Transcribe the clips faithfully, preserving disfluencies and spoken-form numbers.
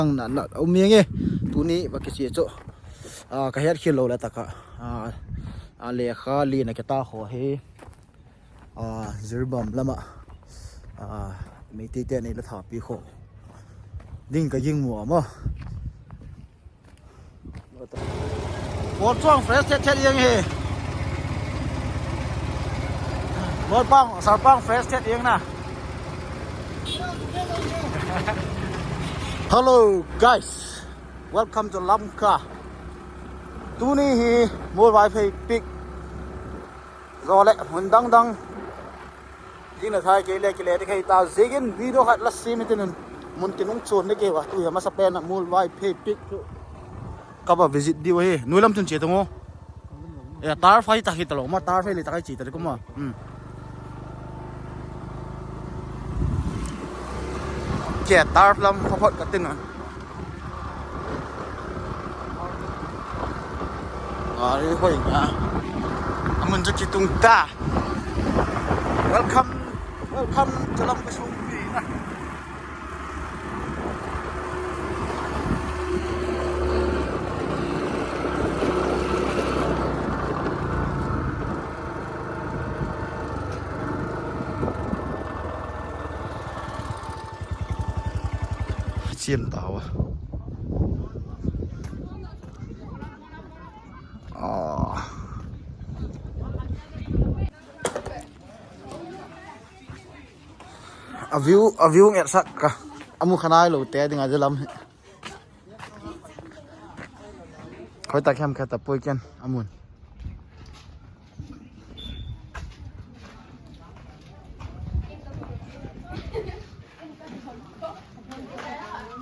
Ang na na um yeng e. Tuni va kiche chu. A, ka het khel lou le taka. A, a lekha lina kita ho hi. A, Jiribam lama. A, Meitei te nei la thapi ho. Ding ka ging mu ama. Bol chuang fresh thet thet yeng hi. Bol pang, sar pang fresh thet yeng na. Hello guys, welcome to Lamka. Tuni hi Muolvaiphei Peak. Jole, mun dang dang. Ding na thai kei le, kei le, te kei ta, jegin video khat la sem tin, mun kinung chon le kei va, tu hi masa pen a Muolvaiphei Peak chu. Ka va visit diu hi, noi lam chun che tung o. Ya, tar phai ta hi ta lo, ma tar phai le ta kai chi ta ko ma. Hmm. Che tar lam pha phot ka tin na. Gari hoi nga. Amun chu kitung ta. Welcome, welcome to Lamka Songpi na. Chiam tau a. Ah. A view, a view nget sak ka. Amu khanai lo te ding a jalam. Khoi ta khem kha ta poi ken amun.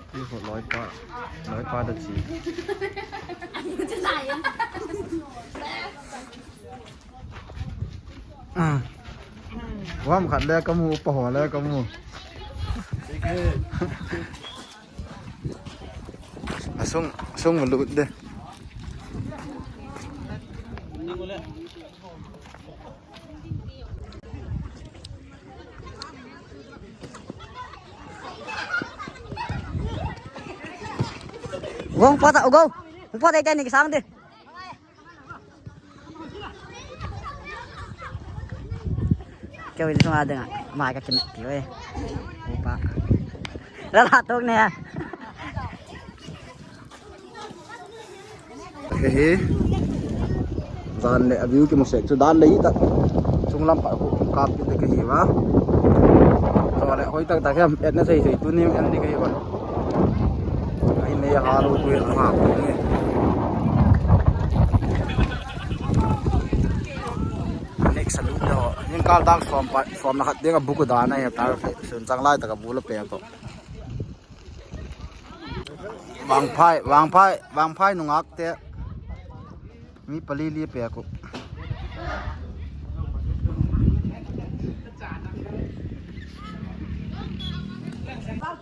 Pi ho loi pa, loi pa da chi. Ah. Wam khat le kamu, pa ho le kamu. Asung, asung malut de. Go, pata, go. Pata, ite ni kisang de. Keu in sunga dinga, mai ka kimet pi we. Upa. Lala tok ne. Kahi. Dan le a view kimu sek chu dan le hi ta. Chunglam pa khu kap kit le kahi va. Chule hoi tak tak em, et na sei sei tuni em ni kahi va. Ai nei ha lo tu ha. Next a lut le ho. Ning kal dang som pa, som na khat ding a bu ku dan a he tar fe. Sun chang lai tak a bu la pe ko. Vangphai, vangphai, vangphai nungak te. Mi pali li pe ko.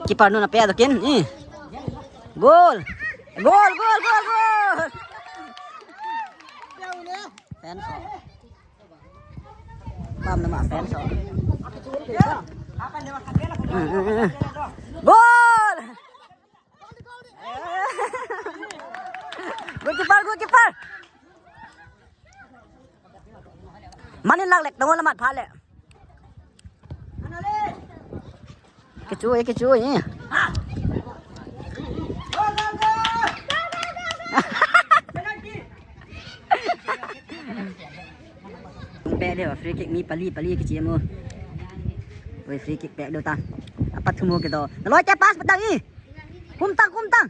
Keeper nu na pe do kin. I. Goal. Goal, goal, goal, goal. Fans ho. Pam na ma fans ho. Mm, mm, mm. Goal! Goalkeeper, goalkeeper. Manin lak lek, tangol amat pha le. Kichui, kichui. Pe de free kick mi pali, pali kichi mo. Oi, free kick pe do ta. Apa thumo ke do. Loi te pass patang i. Kum tang, kum tang.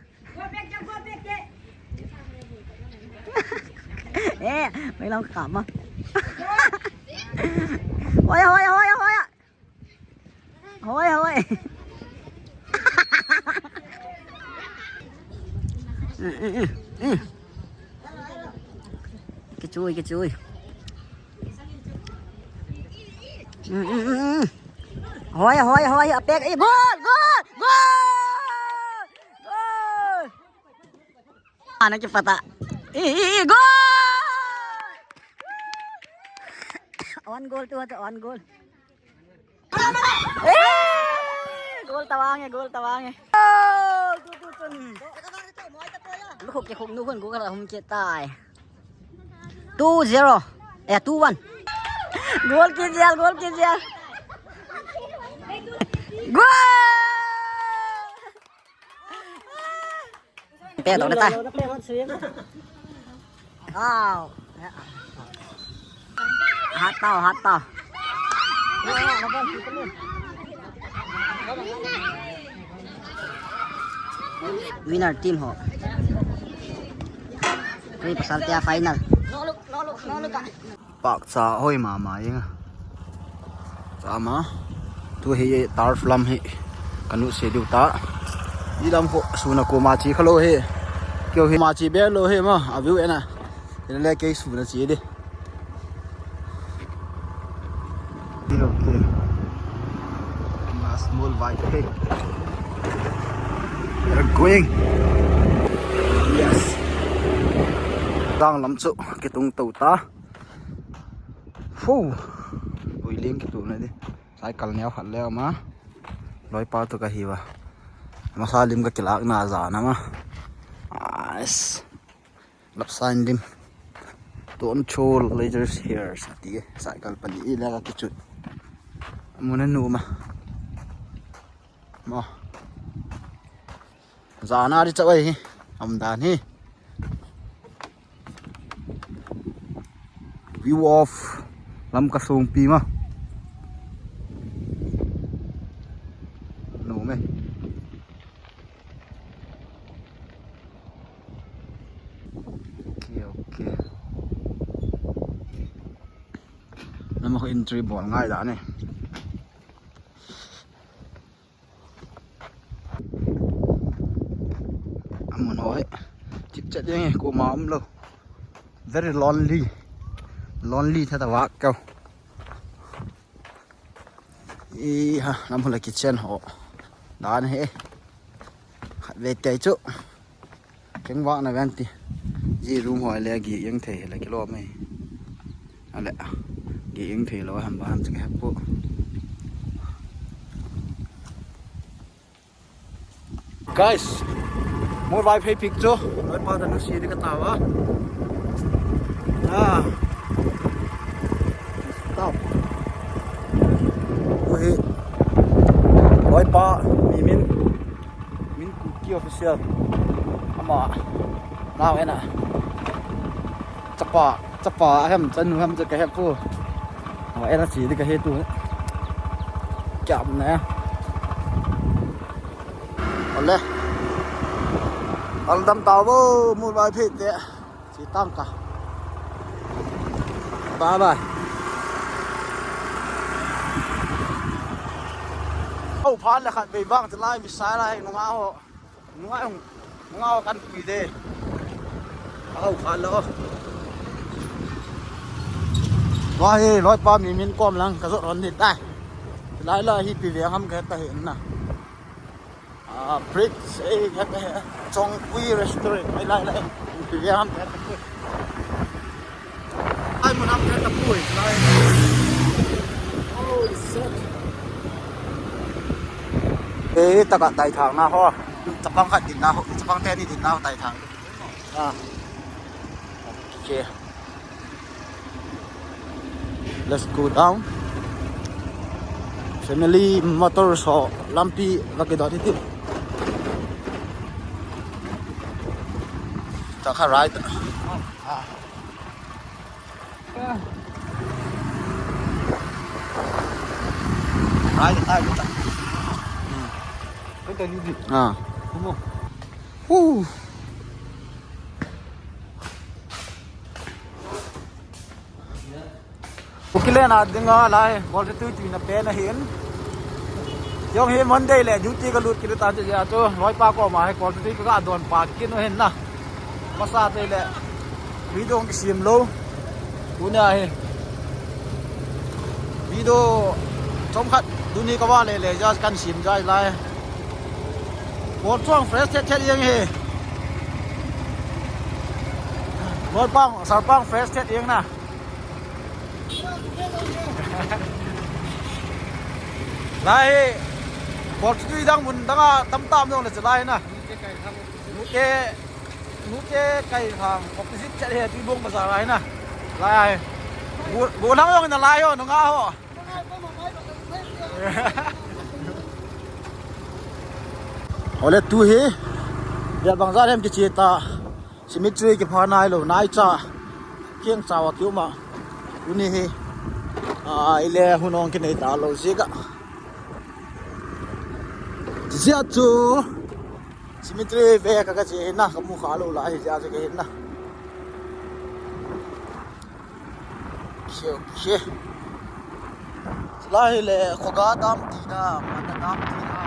Eh, mai long kham ah. Hoi, hoi, hoi, hoi. Hoi, hoi. Kichui, kichui. Hoi, hoi, hoi, apek. Eh, goal, goal, goal. Goal. Ana kipata. Eh, eh, eh, goal! One goal tu, one goal. Eh, goal tawang e, goal tawang e. Oh, tu, tu, tu. Khuk ke khuk nu khun ku kala hum ke tai. Two zero. Eh, two one. Goal ke jel, goal ke jel. Goal! Pe to ta. Wow. Hat tau, hat tau. Winner team ho. Tui pasal tia final. Pak cha hoi mama inga. Chama. Tu hi turf lam hi. Kanu se diu ta. I lam ho suna ko ma chi khalo hi. Kyo hi ma chi be lo hi ma. A view ena. Ina le kei suna chi di. Okay. Small bike, okay. We're going. Yes. Dang lam chu kitung to ta. Fu. Ui ling kitu na di. Cycle neo khat leo ma. Loipa tu ka hiwa. Masa lim ka kilak na za na ma. Nice. Lap sign lim. Don't show lasers here, sati. Cycle pali ila ka kichut. Muna numa. Mo. Zana di chawai hi. Amdan hi. View of Lamka Songpi ma. Numa. Okay, okay. Nama ko entry bol ngai da ne. Amun hoi. Chip chat ding ko ma um lo. Very lonely. Lonely tha ta vak ko. I ha, lam hula kitchen ho. Dan he. Khat ve te chu. Keng vak na ven ti. Ji room ho le gi yang thei le kilo mai. Ale. Gi yang thei lo ham ba ham chak he pu. Guys, Molvaiphei pik chu, loipa ta nusi di ka ta va. Ah. Tau. Uhi. Loipa, mi min. Min Kuki official. Ama. Nau ena. Chapa, chapa, ahem, chanu ham cha ka he pu. Ama ena chi di ka he tu. Kiam na. Ole. Aldam tau vo, Molvaiphei te. Chi tang ka. Bye bye. Au phan le khat bei bang te lai mi sai lai nunga ho. Nunga hung, nunga ho kan pui de. Au phan le ho. Wa he, loipa mi min kom lang ka jot ron ni tai. Lai la hi pi ve ham ka ta he na. Ah, Brits, eh, eh, eh, Chongpui Restaurant, mai lai lai, pi ve ham, eh, eh. Ai, mun ham, eh, tapui, lai. Oh, shit. Eh, taka tai thang na ho. Chapang khat din na ho, chapang teni din na ho tai thang. Ah. Okay. Let's go down. Family motor so lampi va kidot hiti. Ta kha ride. Ah. Ride ta ta. Hmm. Kata ni di. Ah. Kumo. Hu. Ukile na dinga lai, call to tui na pe na hin. Jong hi Monday le duty ka lut kit ta chu ya chu, loipa koma hi call to tui ka don pa kin u hin na. Masa te le. Video kisim lo. Tunia hi. Video chomkhat tuni ka va le le ja kan sim ja lai. Bol chuang fresh thet thet jeng hi. Bol pang, sar pang fresh thet jeng na. Lai hi. Bol tui dang mun dang a tam tam dong le chu lai na. Nute. Nute kai hang opposite chat he Tuibong bazar lai na. Lai. Bu, bu nang yong na lai ho, nunga ho. Ole tu hi. Ya bangza hem kichi ta. Cemetery kipha nai lo, nai cha. Kiang cha wa kiu ma. Uni hi. A, ile hunong kinei ta lo zika. Zia chu. Cemetery ve ka ka che na, ka mu kha lo lai, zia chu ka hin na. Khio, khie. Lai le, khoga dam ti na, mana dam ti na.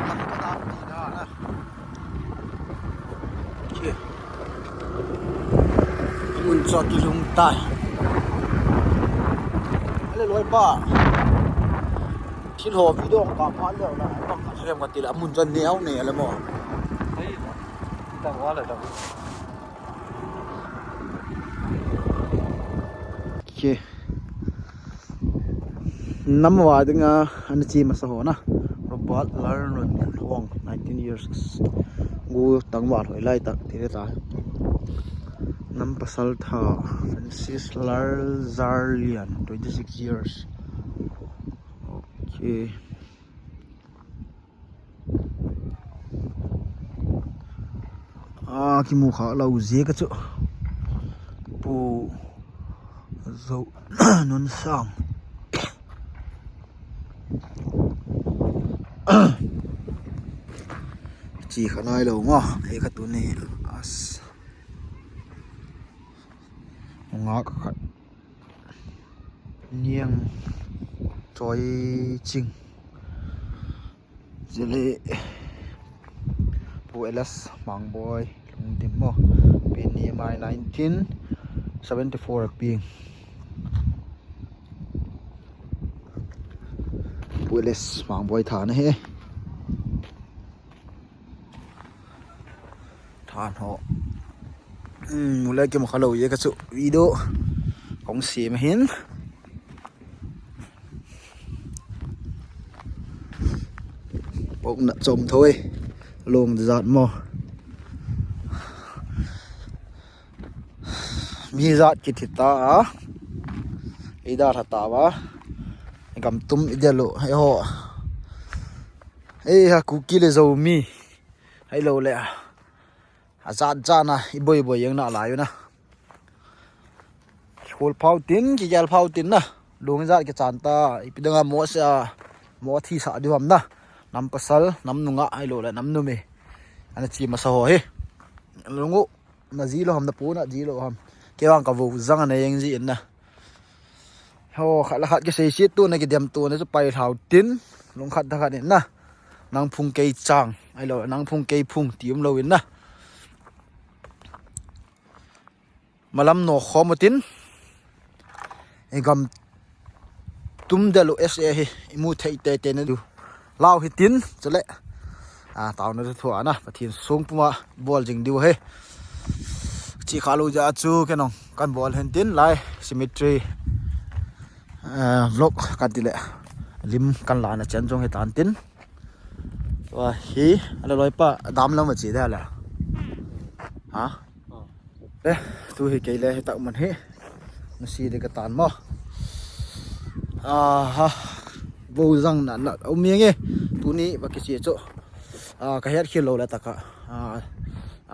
Mana dam ti na, na. Khie. Mun chu kilung tai. Ale loi pa. Thil ho video ka pha le la. Ka lem ka ti la mun chu neo ne le mo. Tang wa la tang. Khie. Nam wa dinga ana chi masa ho na. Robert Lalronluang, nineteen years. Gu tangval hoi lai tak ti ta. Nam pasal tha Francis Lalzarlian, twenty six years. Okay. A kimu kha lo zia ka chu. Pu Zo Nunsang. Chi kha nai lo nga, he kha tu ni as. Nga ka khat. Niang Choi Ching. Zili Pu L S Mangboi Lungdim mo. Pi ni mai nineteen seventy four pi. Pu L S Mangboi tha na he. Than ho. Hmm, mule ke mo kha lo ye ka chu video. Kong si ma hin. Pok na chom thoi. Long zat mo. Mi zat ki thi ta a. Ida tha ta wa. Gam tum i de lo. Hei ho. Hei ha Kuki le Zomi. Hei lo le. A zat zat na i boi boi yang na lai na. Khol phau tin, ki gel phau tin na. Lung zat ki chan ta, i pidanga mo sa, mo thi sa di ham na. Nam pasal, nam nunga, ai lo le, nam numi. Ana chi masa ho hi. Lungu, na ji lo ham, na pu na ji lo ham. Ke wang ka vo zang ana yang ji in na. Ho, khat la khat kisei si tu na kidem tu na chu pai hlau tin, lung khat da khat in na. Nang phung kei chang, ai lo, nang phung kei phung ti um lo in na. Malam no khom tin. E gam tum de lo S A hi, i mu thei te te na du. Lau hi tin, chule. A, tau na thu ana, Pathian sung puma bol jing diu he. Chi kha lo ja chu ke nong kan bol hen tin lai cemetery. Eh, vlog kan ti le. Lim kan la na chen jong he tan tin. Wa hi, ala loi pa dam lam chi da la. Ha? Eh, tu hi kei le hi tak man hi. Na si de ka tan mo. Aha. Vo zang na na um ye nge. Tuni ba ki si chu. A, ka het khil lo le taka. A,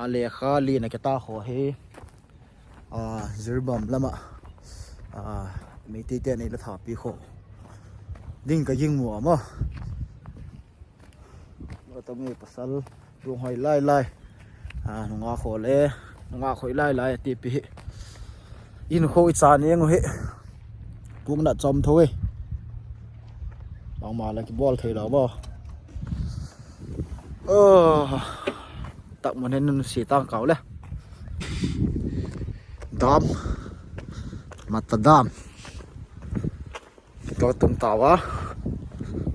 a lekha li na ke ta kho hi. A, Jiribam lama. A, Meitei te nei la thapi kho. Ding ka ging mo mo. Lo tong e pasal. Lung hoi lai lai. A, nunga kho le. Nunga khoi lai lai ti pi. In kho i chan e ngu hi. Kung na chom tho e. Bang ma la ki bol thei lo mo. Oh. Tak mo nen nun si tang kau le. Dam. Mata dam. To tum tawa.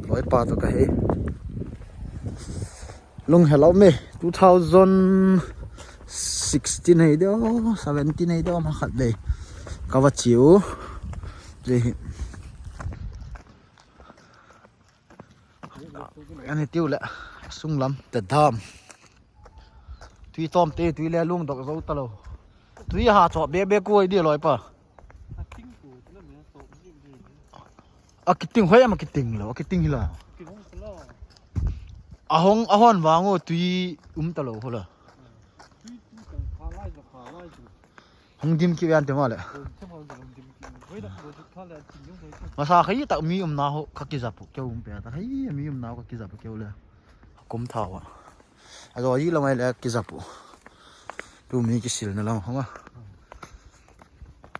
Loi pa to ka hi. Lung hello me. Two thousand sixteen hei de, seventeen hei de, ma khat de. Ka va chiu. Je hi. Ani tiu le. Sunglam te dam. Tui chom te, tui le lungdok jou talou. Tui ha cho be be koi di loi pa. Akiting hoi ama kiting lou, akiting hila. Ahong ahon vang o tui um talou hola. Hong dim ki an te ma le. Masa khai tak mi um na ho kha kijapu keu um pe ta khai mi um na ho kha kijapu keu le. Kum thawa. Ajo yi lo mai le kijapu. Tu mi kisil na lang hong a.